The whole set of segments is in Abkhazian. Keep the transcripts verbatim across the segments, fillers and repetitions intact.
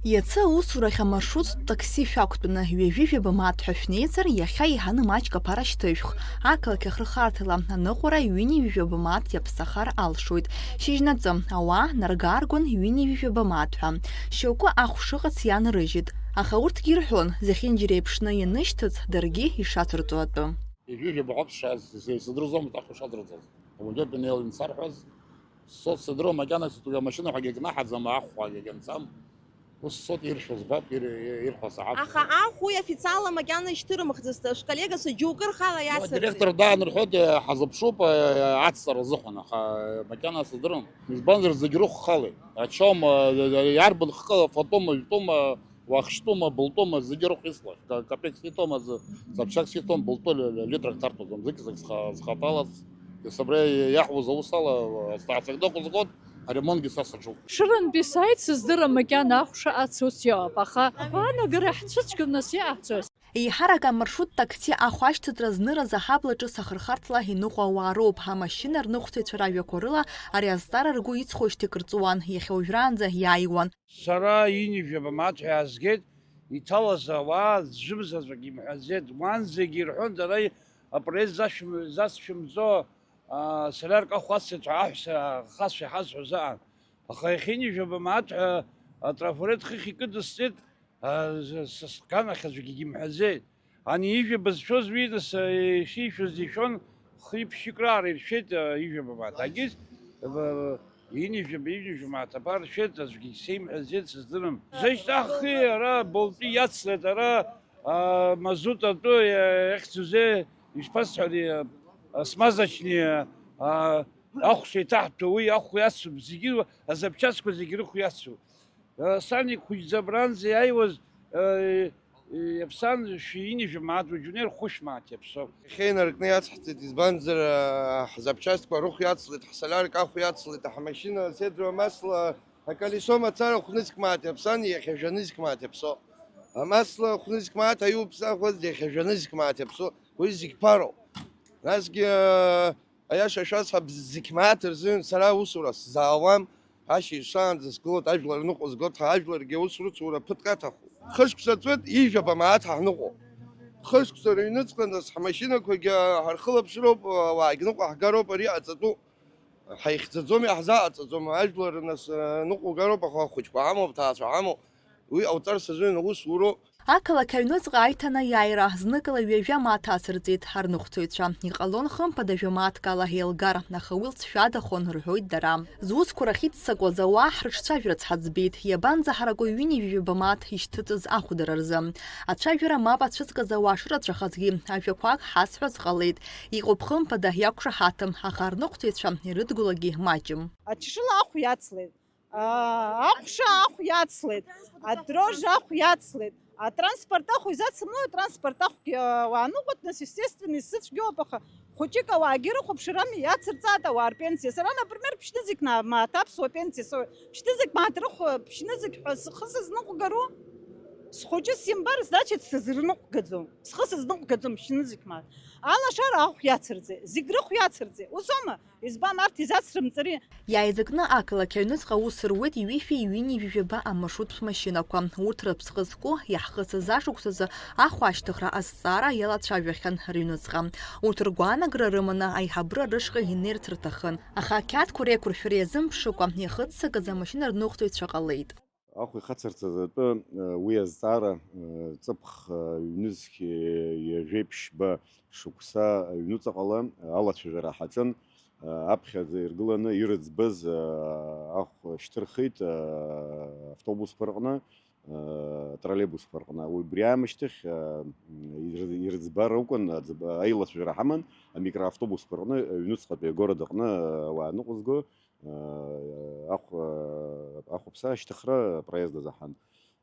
Иацы аусурахь амаршруттә такси шәақәтәаны ҩажәи жәаба мааҭ ҳәа шәнеизар, иахьа еиҳаны маҷк аԥара шьҭышәх. Ақалақь ахырхарҭала аныҟәара ҩынҩажәи жәаба мааҭ иаԥсахар алшоит. Шьыжьнаҵы ауаа наргааргон ҩынҩажәи жәаба мааҭ ҳәа. Шьоукы ахә шыҟац иаанрыжьит. Аха урҭгьы ирҳәон, зехьынџьара еиԥшны ианышьҭыҵ, даргьы ишацырҵо атәы. Ҩажәи жәаба ҳәа шаз, сидырӡомызт ахә шацырҵоз. Ауаҩы днеилан сарҳәаз, сцоит сыдыруам, макьана сыҭ-, амашьына ҳәагьы кнаҳаӡам, ахәҳәагьы анцам. Ус сцоит, иршәо збап, ир-, ир-, ирҳәо саҳап. Аха ахә уи официалла макьана ишьҭырымхӡацт, шәколлегацәа џьоукы рхала Ну, иацырҵеит. Адиректор даанырҳәоит, ҳазыԥшуп, э, ацҵара азыҳәан, аха, э, макьана сыздырам. Избанзар, зегь рыхә халеит. Ачом, э, иарбан хкыла, фатәума, жәтәума, уахшьтәума, былтәума, зегьы рыхә ислахь. Ка-, капекс иҭоума, зы, запчаск иҭом, былтәы литрак ҭарҭәаӡом, зегь, зегь зха-, зхаҭалаз. Есабра иаҳуаз аус ала, азҵаацәак дыҟәызгоит, аремонтгьы са саҿуп. Шырантәи сааит, сыздырам макьана ахә шаҟа ацус иоуп, аха агәаанагара ҳцәыцәгьоуп нас иҟаҳҵоз. Еиҳарак амаршрут такси ахә ашьҭыҵра зныраз аҳаблаҿы сахырхарҭла иныҟәо ауаа роуп, амашьына рныҟәцаҩцәа ражәақәа рыла ари азҵаара ргәы иҵхоижьҭеи кыр ҵуан, иахьа уажәраанӡа иааиуан. Сара ҩынҩажәи жәаба мааҭ ҳәа иаазгеит, иҭалаз ауаа зжәымзаҵәык имҳәаӡеит, уанӡагьы ирҳәон, дара апроект зашәым-, зацшәымҵо, аа, солиарк ахә ацлеит ҳәа аҳәса ахацәа иҳазҳәоз аан. Аха иахьа ҩынҩажәи жәаба мааҭ ҳәа атрафарет хыхь икыдысҵеит, аа, з-, с-, сганахь аӡәгьы имҳәаӡеит. Ани ҩажәа бызшәоз уи нас, э, ишишәоз ишәон, хи-ԥшьҩык раара иршәеит, э, ҩажәа бымаҭ. Агьыс, э, ҩынҩажәа, ҩынҩажәа мааҭ абар ршәеит, аӡәгьы сеимҳәаӡеит, сыздырам. Зышьҭахьи ара болтәы иацлеит, ара, а, мазут атәы, э, иахьӡузеи, ишԥасҳәари, э, смазочный, а, ахә шеиҭаҳҭәо, уи ахә иацуп, зегьы, азапчастқәа зегьы рыхә иацуп. Э, Сани хәыҷӡа абранӡа иааиуаз, э, иаԥсан шәи ҩынҩажәа мааҭ, уажәы унеир хәышә мааҭ иаԥсоуп. Иахьа инаркны иацҳҵеит, избанзар, э, ҳзапчастқәа рыхә иацлеит, ҳсолиарк ахә иацлеит, ҳмашьына седра амасла, аколесо мацара хәнызқь мааҭ иаԥсан, иахьа жәанызқь мааҭ иаԥсо. Амасла хәнызқь мааҭ аиуԥсахуаз, иахьа жәанызқь мааҭ иаԥсо. Уи зегь ԥароуп. Насгьы, э, Аиаша шәасҳәап, зқьмааҭ рзын сара аусура сзаауам, ашьыжь шаанӡа сгылоит, ажәлар ныҟәызгоит ҳәа, ажәларгьы аус рыцура ԥыҭк аҭахуп. Хышықәса ҵуеит, ҩажәа мааҭ ҳаныҟоу. Хышықәса рыҩныҵҟа нас ҳмашьынақәагьы ҳархылаԥшроуп, ауаагьы ныҟәаҳгароуп, ари ҟаҵатәуп. Ҳаихьӡаӡом, иаҳзаҟаҵаӡом, ажәлар нас ныҟәугароуп, аха ахәыҷқәа ҳамоуп, аҭаацәа ҳамоуп, уи ҟауҵарц азын аус уроуп. Ақалақь аҩныҵҟа аиҭанеиааира зныкала ҩажәа мааҭ ацырҵеит арныҟәцаҩцәа. Иҟалон хымԥада жәа мааҭк ала еилгар, аха уи лҵшәадахон, рҳәоит дара. Зусқәа рахь иццакуаз ауаа ҳрыҿцәажәарц ҳаӡбеит. Иабанӡаҳараку ҩынҩажәи жәаба мааҭ ишьҭыҵыз ахәдара рзы? Ацәажәара мап ацәыҵгаз ауаа шырацәахазгьы, ажәақәак ҳазҳәоз ҟалеит. Иҟоуп хымԥада, иақәшаҳаҭым, аха арныҟәцаҩцәа ирыдгылогьы маҷым. Аҽшыла ахә иацлеит. Аа, аҟәша ахә иацлеит, адрож ахә иацлеит, атранспорт ахә изацымло, атранспорт ахәгьы, аа, уааныҟәатәны, естественно, исзыцәгьоуп, аха хәыҷык ауаагьы рыхәаԥшыр ами, иацырҵааит ауаа рпенсиа. Сара, например, ԥшьнызқь на-, мааҭ аԥсуа пенсиа соуеит, ԥшьнызқь мааҭ рыхә-, ԥшьнызқь ҳәа схы сызныҟәгару? Схәыҷы симбар, значит, сызрыныҟәгаӡом, схы сызныҟәгаӡом ԥшьнызқь мааҭ. Алашара ахә иацырҵеит, зегь рыхә иацырҵеит, усоума? Избан, арҭ изацрымҵари? Иааизакны ақалақь аҩныҵҟа аус руеит ҩышәи ҩынҩажәи жәаба амаршруттә машьынақәа. Урҭ рыԥсҟы зку иаҳхысыз ашықәсазы ахә ашьҭыхра азҵаара иалацәажәахьан рыҩныҵҟа. Урҭ ргәаанагара рыманы аиҳабыра рышҟа инеирц рҭахын, аха ақьаадқәа реиқәыршәара иазымԥшыкәа, иахыццакыз амашьына рныҟәцаҩцәа ҟалеит. Ахә ихацырҵаз атәы, уи азҵаара, ҵыԥх ҩнызқь ҩажәеиԥшьба шықәса аҩнуҵаҟала алацәажәара ҳаҿын. Аԥхьаӡа иргыланы ирыӡбаз ахә шьҭырхит автобусқәа рҟны, троллейбусқәа рҟны. Убри аамышьҭахь ир-, ирыӡбар акәын, аӡб-, аилацәажәара ҳаман амикроавтобусқәа рҟны, аҩнуҵҟатәи агород аҟны ауаа ныҟәызго, ахә-, ахәаԥса ашьҭыхра проезд азаҳан.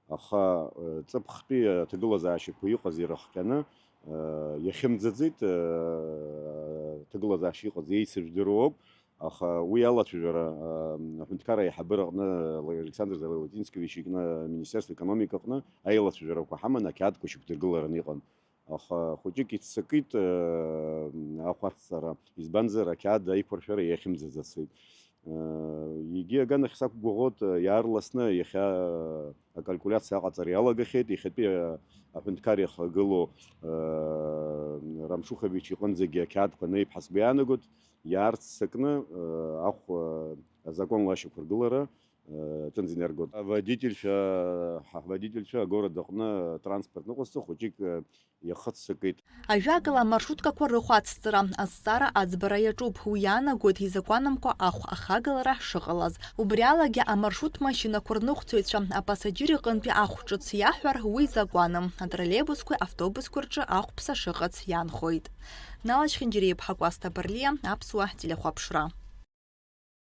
Аха, ҵыԥхтәи аҭагылазаашьақәа иҟаз ирыхҟьаны, иахьымӡаӡеит, аҭагылазаашьа иҟаз еицыжәдыруа ауп, аха уи алацәажәара, аҳәынҭқарра аиҳабыра аҟны, Александр Залалатинскевич икны, Министерство экономика аҟны аилацәажәарақәа ҳаман, ақьаадқәа шьақәдыргылараны иҟан. Аха хәыҷык иццакит, э, ахәарҭҵара, избанзар, ақьаад аиқәыршәара иахьымӡаӡацеит. Егьи аганахь сақәгәыӷуеит, иаарласны иахьа акалькулиациа аҟаҵара иалагахьеит, иахьатәи аҳәынҭқар иахагылоу Рамшухович иҟынӡагьы ақьаадқәа анаип ҳәа сгәы иаанагоит, иаарццакны ахә азакәанла ашьақәыргылара аҿынӡа инаргоит. Аводительцәа, ҳа ҳводительцәа агород аҟны транспорт ныҟәызҵо хәыҷык иахыццакит. Ажәакала, амаршруткақәа рыхә ацҵара азҵаара аӡбара иаҿуп, уи иаанагоит изакәанымкәа ахә ахагалара шыҟалаз. Убри алагьы амаршрут машьынақәа рныҟәцаҩцәа апассаџьыр иҟынтәи ахә ҿыц иаҳәар, уи закәаным. Атроллеибусқәеи автобусқәеи рҿы ахәԥса шыҟац иаанхоит. Нала Чхинџьариа-иԥҳа, Кәасҭа Барлиа, Аԥсуа телехәаԥшра.